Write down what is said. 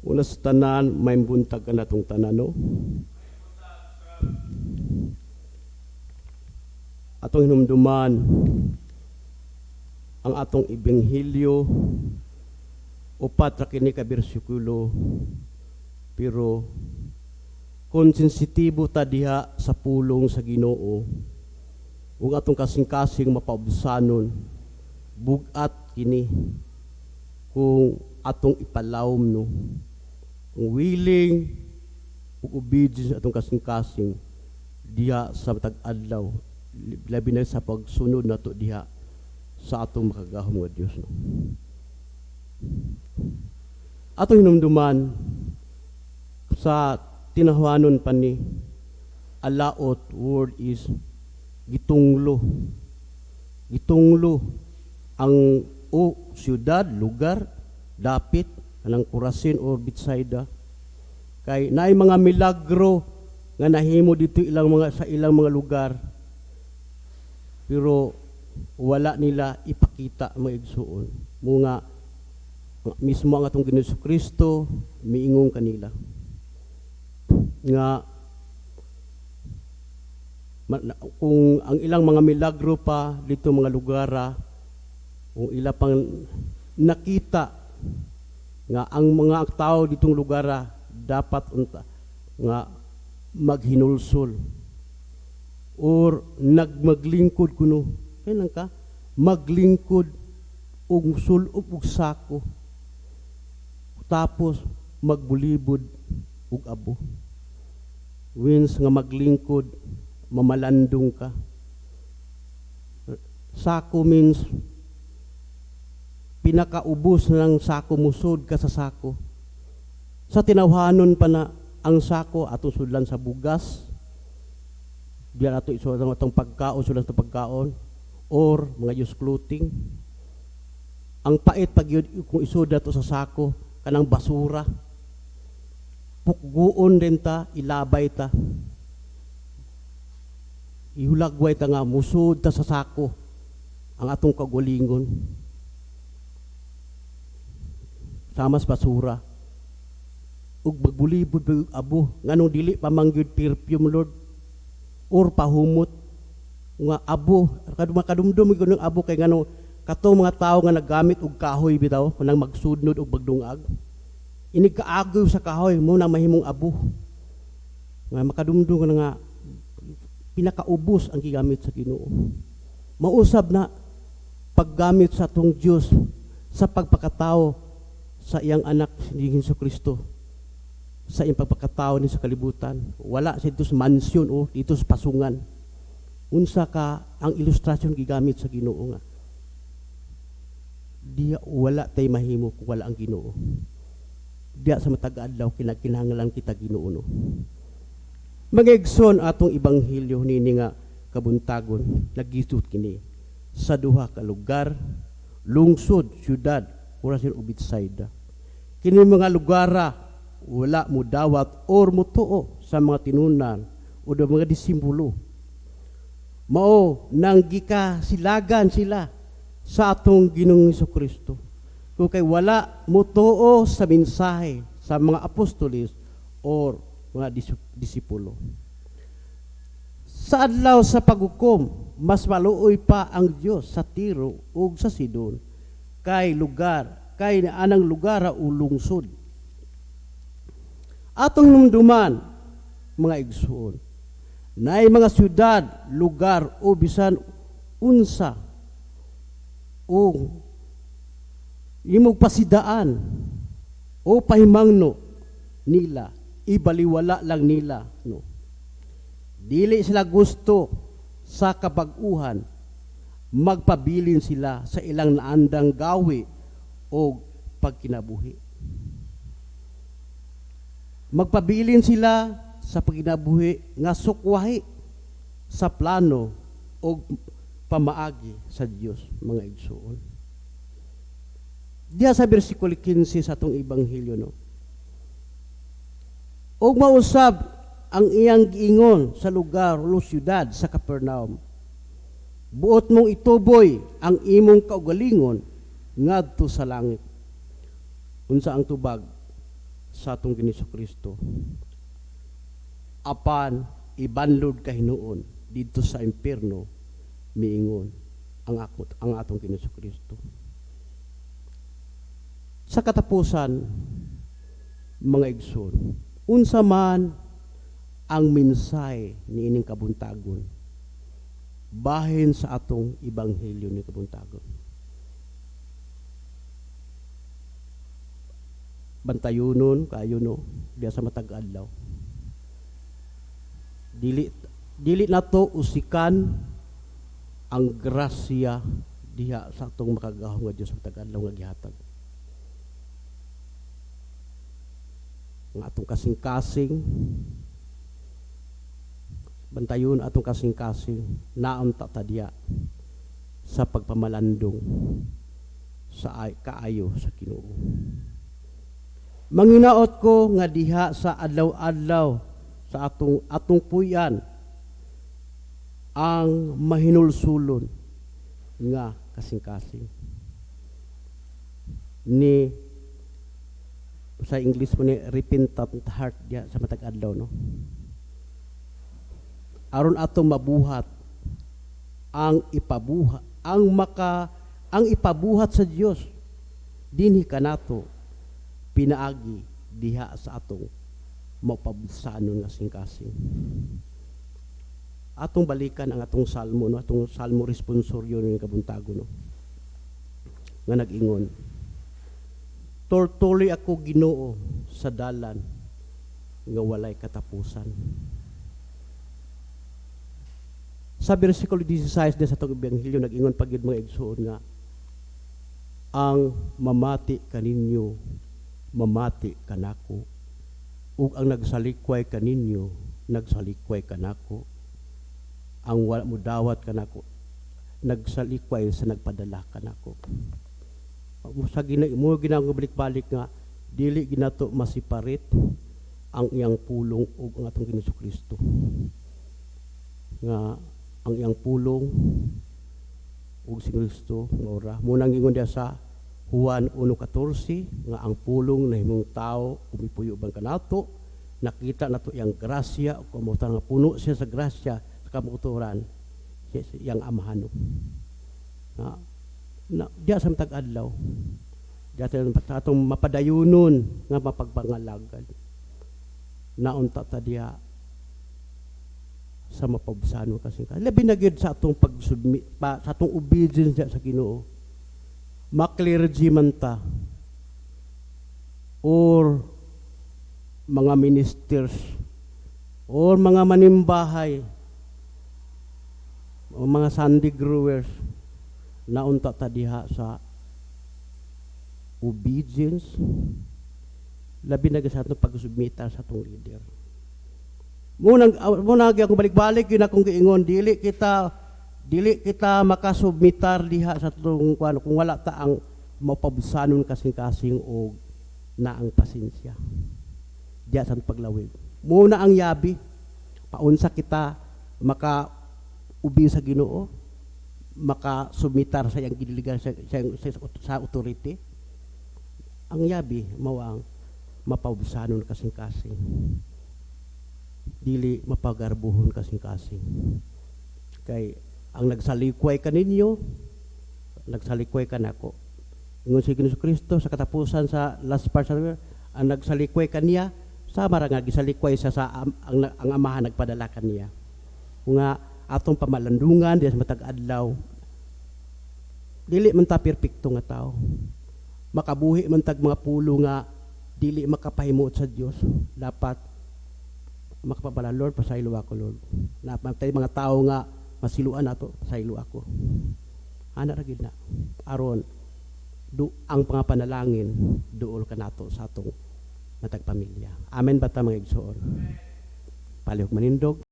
Una sa tanan, may buntag ka natong tanan, no? Atong hinumduman ang atong ebanghelyo, 4 ra kini ka bersikulo, pero kung sensitibo ta diha sa pulong sa Ginoo ug atong kasing-kasing mapaubsanon, bug-at kini kung atong ipalawom, no, kung willing ug obedience atong kasing-kasing diha sa matag adlaw, labi na sa pagsunod nato diha sa atong makagagahom nga Dios, no. Atong hinumduman sa tinahanon pa ni alaot word is gitunglo. Gitunglo ang o siyudad, lugar, dapit kanang Corazin or Bethsaida. Kay naay mga milagro nga nahimo dito ilang mga sa ilang mga lugar. Pero wala nila ipakita, mga igsuon. Mga mismo ang atong Ginoong Kristo miingon kanila nga kung ang ilang mga milagro pa dito mga lugar, kung ila pang nakita nga ang mga tao ditong lugar dapat unta nga maghinulsol or nagmaglingkod kuno, kailan ka maglingkod og sul-ob og sako tapos magbulibod og abo, wins nga maglingkod, mamalandong ka. Sako means pinakaubos ng sako, musod ka sa sako. Sa tinawhanon pa na ang sako atong sudlan sa bugas, diyan ato isod ang atong pagkaon, sudlan sa pagkaon or mga used clothing. Ang pait pag yun, kung isod ato sa sako kanang basura, pukguon din ta, ilabay ta, ihulagway ta nga musod ta sa sako ang atong kagulingon samas basura ug magbulibod pa og abo. Nganong dili pa man gyud perfume, Lord, or pahumot nga abo? Kadumdum gyud ng abo kay nganong katong mga tawo nga naggamit og kahoy bitaw kanang magsudnod og bagdungag, inig kaagoy sa kahoy mo na mahimong abo nga makadumdum ka na nga pinakaubos ang gigamit sa Ginoo. Mausab na paggamit sa atong Dios sa pagpakatao sa iyang anak ni Hesus Kristo, sa iyang pagpakatao ni sa kalibutan. Wala sa dito sa mansyon o dito sa pasungan. Unsa ka ang ilustrasyon gigamit sa Ginoo nga diya wala tay mahimo kung wala ang Ginoo. Diya sa matag adlaw kinahanglan kita Ginoo, no. Mga igsoon, atong ebanghelyo nini nga kabuntagon nagisut kini sa duha ka lugar, lungsod, syudad, Corazin o Bethsaida. Kini mga lugara wala mo dawat or mutuo sa mga tinunan o mga disipulo. Mao nang gikasilagan sila sa atong Ginoong Kristo. Kung kay wala mutuo sa mensahe sa mga apostoles or mga disipulo. Sa adlaw sa paghukom, mas maluoy pa ang Dios sa Tiro ug sa Sidon kay lugar kay anang lugar o lungsod. Atong numduman, mga igsoon, naay mga syudad, lugar o bisan unsa o imong pasidaan o pahimangno nila, ibaliwala lang nila, no. Dili sila gusto sa kabag-uhan, magpabilin sila sa ilang naandang gawi o pagkinabuhi. Magpabilin sila sa pagkinabuhi nga sukwahi sa plano o pamaagi sa Dios, mga igsoon. Diya sa bersikulo 15 sa atong ebanghelyo, no. Ug mausab ang iyang giingon sa lugar o siyudad sa Capernaum: "Buot mong ituboy ang imong kaugalingon ngadto sa langit." Unsa ang tubag Sa atong Ginoong Kristo. Apan ibanlod ka hinuon didto sa impierno, miingon ang atong Ginoong Kristo. Sa katapusan, mga igsoon, unsa man ang mensahe niining kabuntagon bahin sa atong ebanghelyo ni kabuntagon? Bantayunon kayo, no, diya sa matag adlaw. Dili dili nato usikan ang grasya diha sa atong makagagahom nga Dios matag adlaw nga gihatag. Ang atong kasing-kasing, bantayon atong kasing-kasing, naunta ta diya sa pagpamalandong sa kaayo sa Ginoo. Manginaot ko nga diha sa adlaw-adlaw sa atong atong puyan ang mahinulsulon nga kasing-kasing. Ni sa English mo ni repentant heart diya sa matag adlaw, no, aron atong mabuhat ang ipabuhat ang maka ang ipabuhat sa Dios dinhi kanato pinaagi diha sa atong mapabsanon nga kasing-kasing. Atong balikan ang atong salmo, no, atong salmo responsoryo ni kabuntago, no, nga nag-ingon, "Tultuli ako, Ginoo, sa dalan nga walay katapusan." Sa versikulo 16 sa atong ebanghelyo, nag-ingon pa gyud, mga igsoon, nga ang mamati kaninyo mamati kanako ug ang nagsalikway kaninyo nagsalikway kanako. Ang wala mo dawat kanako nagsalikway sa nagpadala kanako. Sa gina mo ginang balik-balik nga dili ginato masiparit ang iyang pulong ug ang atong Ginoong Kristo, nga ang iyang pulong ug si Kristo nga ora mo nang ingon diya sa Juan 1:14 nga ang pulong nahimong tao, umipuyo uban kanato, nakita nato iyang grasya ug kamauturan, nga puno siya sa grasya sa kamauturan siya, iyang amahan na na diya sa matag adlaw diya sa atong mapadayunon nga mapagpangalagad, naunta ta diya sa mapabsano kasi labi na gyud sa atong pagsubmit pa, sa atong obedience diya sa Ginoo, ma-clergy man ta or mga ministers or mga manimbahay o mga Sunday growers, naunta ta diha sa obedience, labi na sa atong pagsubmita sa atong leader. Muna akong balik-balik yun akong giingon, dili kita makasubmitar diha sa atong kuan kung wala ta ang mapabsanon kasing-kasing og naang pasensya diha sa paglawig. Muna ang yabi paunsa kita maka ubi sa Ginoo, makasubmitar sa iyang gidiligan sa authority. Ang yabi mao ang mapabsanon kasing-kasing, dili mapagarbuhon kasing-kasing, kay ang nagsalikway kaninyo nagsalikway kanako, ingon si Ginoong Kristo sa katapusan, sa last part sa ang nagsalikway kaniya sama ra nga gisalikway sa ang amahan nagpadala kaniya. Nga atong pamalandungan diya sa matag adlaw, dili man ta perpekto nga tao, makabuhi man tag mga pulo nga dili makapahimuot sa Dios. Dapat makapabala, "Lord, pasaylo ako, Lord." Napantay mga tao nga masiluan nato, "Pasaylo ako." Ana ra gid na aron do ang mga panalangin duol kanato sa atong matag pamilya. Amen ba ta, mga igsoon? Palihog manindog.